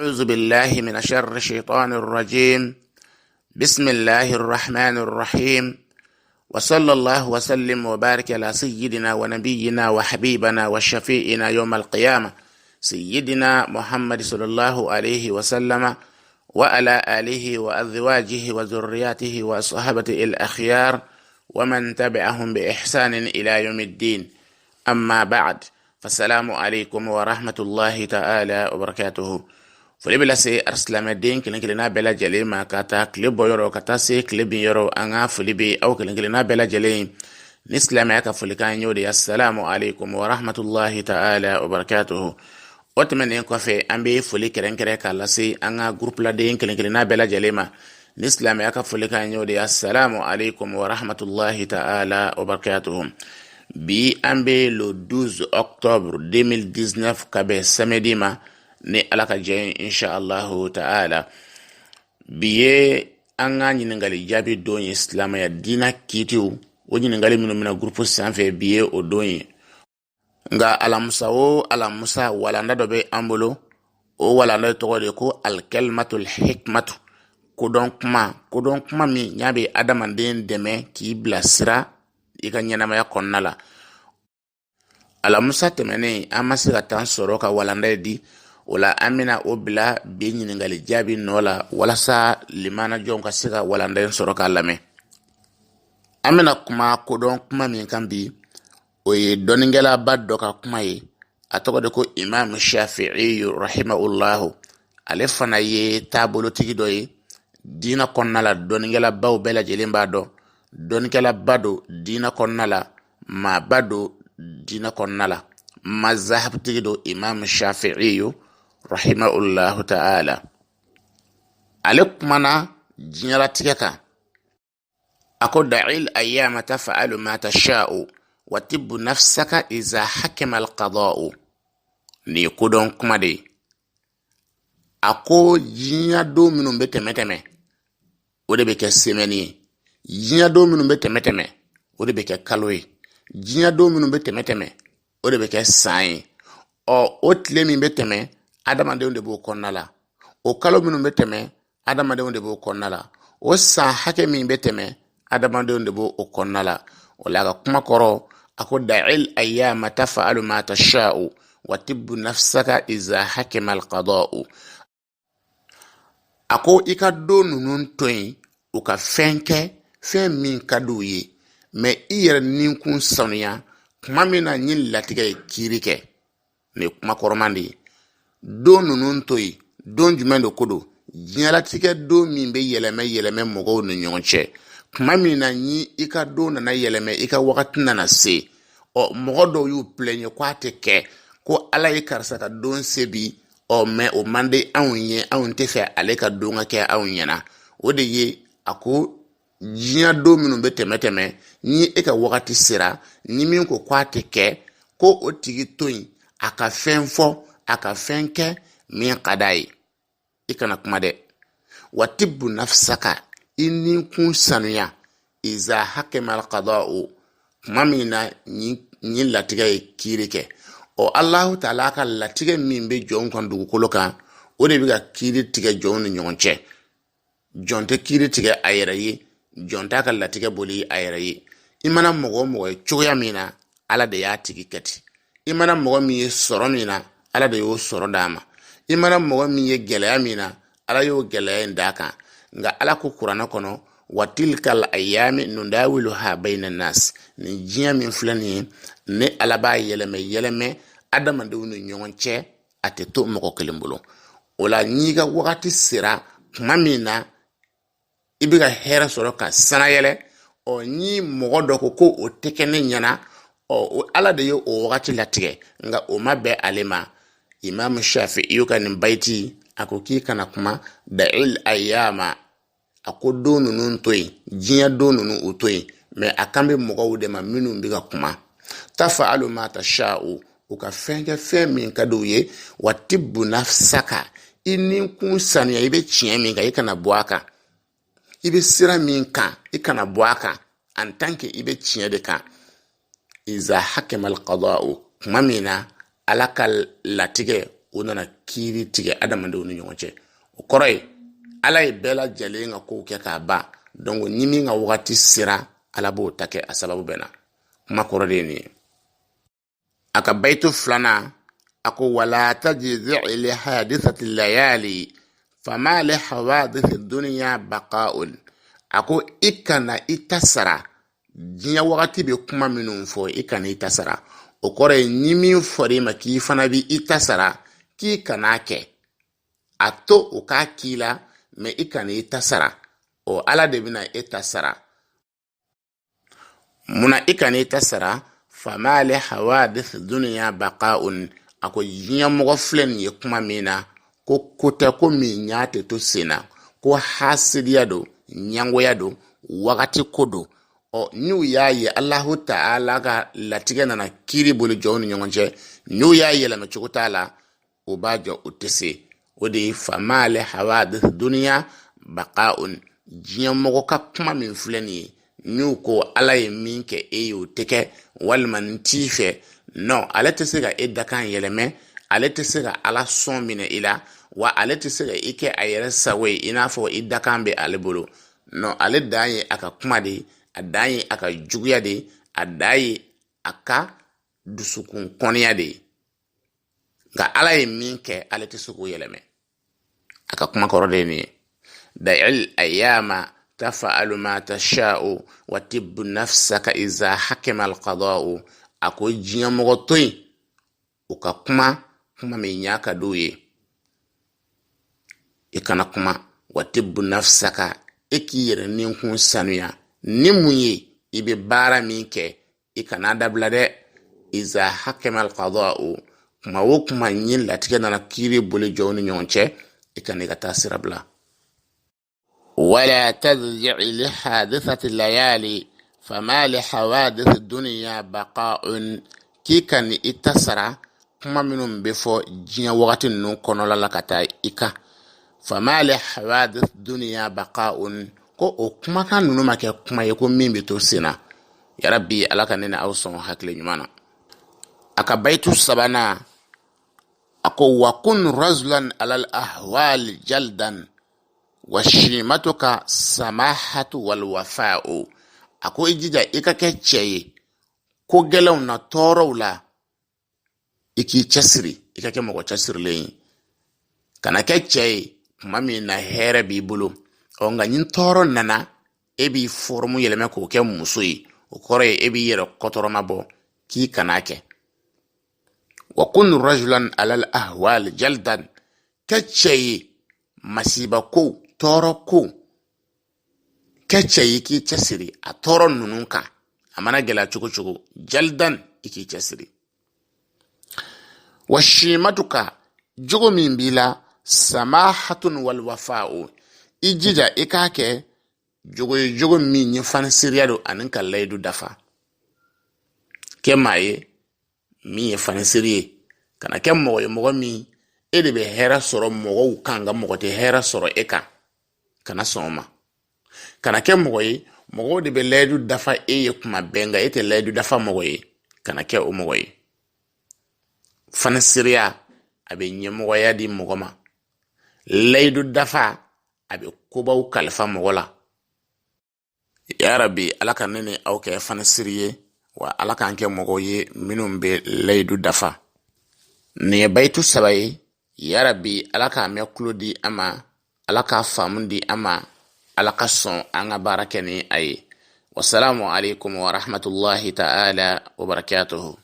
أعوذ بالله من شر الشيطان الرجيم. بسم الله الرحمن الرحيم، وصلى الله وسلم وبارك على سيدنا ونبينا وحبيبنا وشفيئنا يوم القيامة، سيدنا محمد صلى الله عليه وسلم، وعلى آله وأزواجه وذرياته وصحابته الأخيار ومن تبعهم بإحسان إلى يوم الدين. أما بعد، فالسلام عليكم ورحمة الله تعالى وبركاته. Foli bɛ lase alisilamɛden kelen kelenna bɛɛ lajɛlen ma, ka taa tile bɔ yɔrɔ ka taa se tile bin yɔrɔ. An ka foli bɛ aw kelen kelenna bɛɛ lajɛlen ni silamɛya ka folikan y'o de ye: assalamu alaikum wa rahmatullahi ta'ala wa barakatuhu. O tɛmɛnen kɔfɛ, an bɛ foli kɛrɛnkɛrɛn k'a lase an ka gurupuladen kelen kelenna bɛɛ lajɛlen ma ni silamɛya ka folikan y'o de ye: assalamu alaikum wa rahmatullahi ta'ala wa barakatuhu. Bi an bɛ le 12 octobre 2019, ka bɛn samedi ma ni Ala ka jɛ, insha Allahu ta'ala. Bi ye an ka ɲininkali jaabi don ye, silamɛya diina kiitiw, o ɲininkali minnu bɛna gurupu sanfɛ, bi ye o don ye. Nka alamusa o alamusa, walanda dɔ bɛ an bolo. O walanda tɔgɔ de ko Alikɛlimatul Hikmatu, kodɔn kuma. Kodɔn kuma min y'a bɛ adamaden dɛmɛ k'i bilasira i ka ɲɛnamaya kɔnɔna la. Alamusa tɛmɛnen, an ma se ka temps sɔrɔ ka walanda di o la. An bɛna o bila bi ɲininkali jaabi nɔ la, walasa limanajɔnw ka se ka walanda in sɔrɔ k'a lamɛn. An bɛna kuma kodɔn kuma min kan bi, o ye dɔnnikɛlaba dɔ ka kuma ye. A tɔgɔ de ko Imam Shafi'i rahimahullahu. Ale fana ye taabolotigi dɔ ye diinɛ kɔnɔna la. Dɔnnikɛlabaw bɛɛ lajɛlen b'a dɔn, dɔnnikɛlaba don diinɛ kɔnɔna la, maaba don diinɛ kɔnɔna la, mazahabutigi don, Imam Shafi'i rahimahullahu ta'ala. Ale kumana diɲɛlatigɛ kan. A ko: da'il ayyama taf'alu ma tasha'u wa tibbu nafsaka iza hakama alqada'u. Nin ye kodɔn kuma de ye. A ko diɲɛ don minnu bɛ tɛmɛ tɛmɛ, o de bɛ kɛ semaine ye. Diɲɛ don minnu bɛ tɛmɛ tɛmɛ, o de bɛ kɛ kalo ye. Diɲɛ don minnu bɛ tɛmɛ tɛmɛ, o de bɛ kɛ san ye. Ɔ, o tile min bɛ tɛmɛ, adamadenw de b'o kɔnɔna la. O kalo minnu bɛ tɛmɛ, adamadenw de b'o kɔnɔna la. O san hakɛ min bɛ tɛmɛ, adamadenw de b'o o kɔnɔna la. O la, a ka kuma kɔrɔ, a ko: da'il ayyama taf'alu ma tasha'u wa tibbu nafsaka iza hakama alqada'u. A ko i ka don ninnu to yen, u ka fɛn kɛ, fɛn min ka di u ye, mais i yɛrɛ ninkun sanuya kuma min na ni latigɛ ye kiiri kɛ. Nin ye kuma kɔrɔman de ye. Don ninnu to yen, don jumɛn de ko don? Diɲɛlatigɛ don min bɛ yɛlɛmɛ yɛlɛmɛ mɔgɔw ni ɲɔgɔn cɛ. Kuma min na ni i ka don nana yɛlɛmɛ, i ka wagati nana se, ɔ, mɔgɔ dɔw y'u plaignent ko a tɛ kɛ, ko Ala ye karisa ka don se bi, ɔ, mais o man di anw ye, anw tɛ fɛ ale ka don ka kɛ anw ɲɛna. O de ye a ko diɲɛ don minnu bɛ tɛmɛ tɛmɛ, ni e ka wagati sera, ni min ko k'a tɛ kɛ, ko o tigi to yen, a ka fɛn fɔ, a ka fɛn kɛ min ka d'a ye, i kana kuma dɛ. Wa tibbu nafsaka, i ni kun sanuya, iza hakama alqada'u, kuma min na ni latigɛ ye kiiri kɛ. Ɔ, Alahu taala ka latigɛ min bɛ jɔnw kan dugukolo kan, o de bɛ ka kiiri tigɛ jɔnw ni ɲɔgɔn cɛ. Jɔn tɛ kiiri tigɛ a yɛrɛ ye, jɔn t'a ka latigɛ boli a yɛrɛ ye. I mana mɔgɔ o mɔgɔ ye cogoya min na, Ala de y'a tigi kɛ ten. I mana mɔgɔ min ye sɔrɔ min na, Ala de y'o sɔrɔ d'a ma. I mana mɔgɔ min ye gɛlɛya min na, Ala y'o gɛlɛya in d'a kan. Nka Ala ko Kuranɛ kɔnɔ: wa tilkal ayami nudawiluha bayna nas. Nin diɲɛ min filɛ nin ye, ne Ala b'a yɛlɛmɛ yɛlɛmɛ adamadenw ni ɲɔgɔn cɛ, a tɛ to mɔgɔ kelen bolo. O la, n'i ka wagati sera, kuma min na i bɛ ka hɛrɛ sɔrɔ ka sanayɛlɛ, ɔ, ni mɔgɔ dɔ ko ko o tɛ kɛ ne ɲɛna, ɔ, Ala de ye o wagati latigɛ, nka o ma bɛn ale ma. Imam Shafi'i ka nin bayiti, a ko k'i kana kuma. Da'il ayyama, a ko don ninnu to yen, diɲɛ don ninnu, o to yen, mais a kan bɛ mɔgɔw de ma minnu bɛ ka kuma. Tafa'alu ma tasha'u, u ka fɛn kɛ, fɛn min ka di u ye. Wa tibbu nafsaka, i ni kun sanuya, i bɛ tiɲɛ min kan, i kana bɔ a kan. I bɛ sira min kan, i kana bɔ a kan, en tant que i bɛ tiɲɛ de kan. Iza hakama alqada'u, kuma min na Ala ka latigɛ O nana kiiri tigɛ adamadenw ni ɲɔgɔn cɛ. O kɔrɔ ye, Ala ye bɛɛ lajɛlen ka kow kɛ k'a ban. Donc ni min ka wagati sera, Ala b'o ta kɛ a sababu bɛɛ na. Kuma kɔrɔ de ye nin ye. A ka bayitu filanan, a ko: wala tajzi li hadithati layali fama li hawadith dunya baqa'un. A ko i kana i ta sara diɲɛ wagati bɛ kuma minnu fɔ, i kana i ta sara. O kɔrɔ ye, ni min fɔra i ma k'i fana bɛ i ta sara, k'i kan'a kɛ, a to o k'a k'i la, mais i kana i ta sara. O Ala de bɛna e ta sara. Munna i kana i ta sara? Fama li hawadith dunya baqa'un. A ko diɲɛ mɔgɔ filɛ nin ye kuma min na, ko ko tɛ ko min ɲa tɛ to sen na, ko hasidiya don, ɲangoya don, wagati ko don. Ɔ, n'u y'a ye Alahu Taala ka latigɛ nana kiiri boli jɔnw ni ɲɔgɔn cɛ, n'u y'a yɛlɛma cogo t'a la, o b'a jɔ o tɛ se. O de ye fama li hawadith dunya baqa'un. Diɲɛ mɔgɔ ka kuma min filɛ nin ye, n'u ko Ala ye min kɛ e ye, o tɛ kɛ, walima n t'i fɛ, non, ale tɛ se ka e dakan yɛlɛmɛ, ale tɛ se ka Ala sɔn minɛ i la, wa ale tɛ se ka i kɛ a yɛrɛ sago ye i n'a fɔ i dakan bɛ ale bolo. Non, ale dan ye a ka kuma de ye, a dan ye a ka juguya de ye, a dan ye a ka dusukun kɔniya de ye. Nka Ala ye min kɛ, ale tɛ se k'o yɛlɛmɛ. A ka kuma kɔrɔ de ye nin ye: da'il ayama tafa'alu ma tasha'u wa tibbu nafsaka iza hakama alqada'u. A ko diɲɛ mɔgɔ to yen, u ka kuma kuma min ɲa ka d'u ye, i kana kuma. Wa tibbu nafsaka, e k'i yɛrɛ ninkun sanuya ni mun ye? I bɛ baara min kɛ, i kana dabila dɛ. Iza hakama alqada'u, kuma o kuma ni latigɛ nana kiiri boli jɔnw ni ɲɔgɔn cɛ, i kana i ka taa sira bila. Wala tajzi li hadithati layali fama li hawadith dunya baqa'un. K'i kana i ta sara kuma minnu bɛ fɔ diɲɛ wagati ninnu kɔnɔla la ka taa i kan. Fama li hawadith dunya baqa'un, ko o kumakan ninnu ma kɛ kuma ye ko min bɛ to sen na. Yarabi, Ala ka ne ni aw sɔn hakili ɲuman na. A ka bayitu sabanan, a ko: wa kun rajulan alal ahwal jaldan wa shimatuka samahatu wal wafa'u. A ko i jija i ka kɛ cɛ ye ko gɛlɛnw na, tɔɔrɔw la, i k'i cɛsiri, i ka kɛ mɔgɔ cɛsirilen ye. Kana kɛ cɛ ye kuma min na hɛrɛ b'i bolo, ɔ, nka ni tɔɔrɔ nana, e b'i fɔrɔmu yɛlɛmɛ k'o kɛ muso ye. O kɔrɔ ye, e b'i yɛrɛ kɔtɔrɔma bɔ. K'i kana kɛ wa kun rajulan alal ahwal jaldan, kɛ cɛ ye masiba ko, tɔɔrɔ ko, kɛ cɛ ye k'i cɛsiri a tɔɔrɔ ninnu kan. A mana gɛlɛya cogo cogo, jaldan, i k'i cɛsiri. Wa shimatuka, jogo min b'i la, samahatun wal wafa'u, i jija i k'a kɛ jogo ye, jogo min ye fanisiriya don ani ka layidu dafa. Kɛ maa ye min ye fanisiri ye. Kana kɛ mɔgɔ ye mɔgɔ min e de bɛ hɛrɛ sɔrɔ mɔgɔw kan, nka mɔgɔ tɛ hɛrɛ sɔrɔ e kan. Kana sɔn o ma. Kana kɛ mɔgɔ ye mɔgɔw de bɛ layidu dafa e ye kuma bɛɛ, nka e tɛ layidu dafa mɔgɔ ye. Kana kɛ o mɔgɔ ye. Fanisiriya, a bɛ ɲɛmɔgɔya di mɔgɔ ma. Layidu dafa, a bɛ kobaw kalifa mɔgɔ la. Yarabi, Ala ka ne ni aw kɛ fanisiri ye, wa Ala k'an kɛ mɔgɔw ye minnu bɛ layidu dafa. Nin ye bayitu saba ye. Yarabi, Ala k'a mɛn tulo di an ma, Ala k'a faamu di an ma, Ala ka sɔn an ka baara kɛ ni a ye. Wasalamu alaikum warahmatullahi ta'ala wabarakatuhu.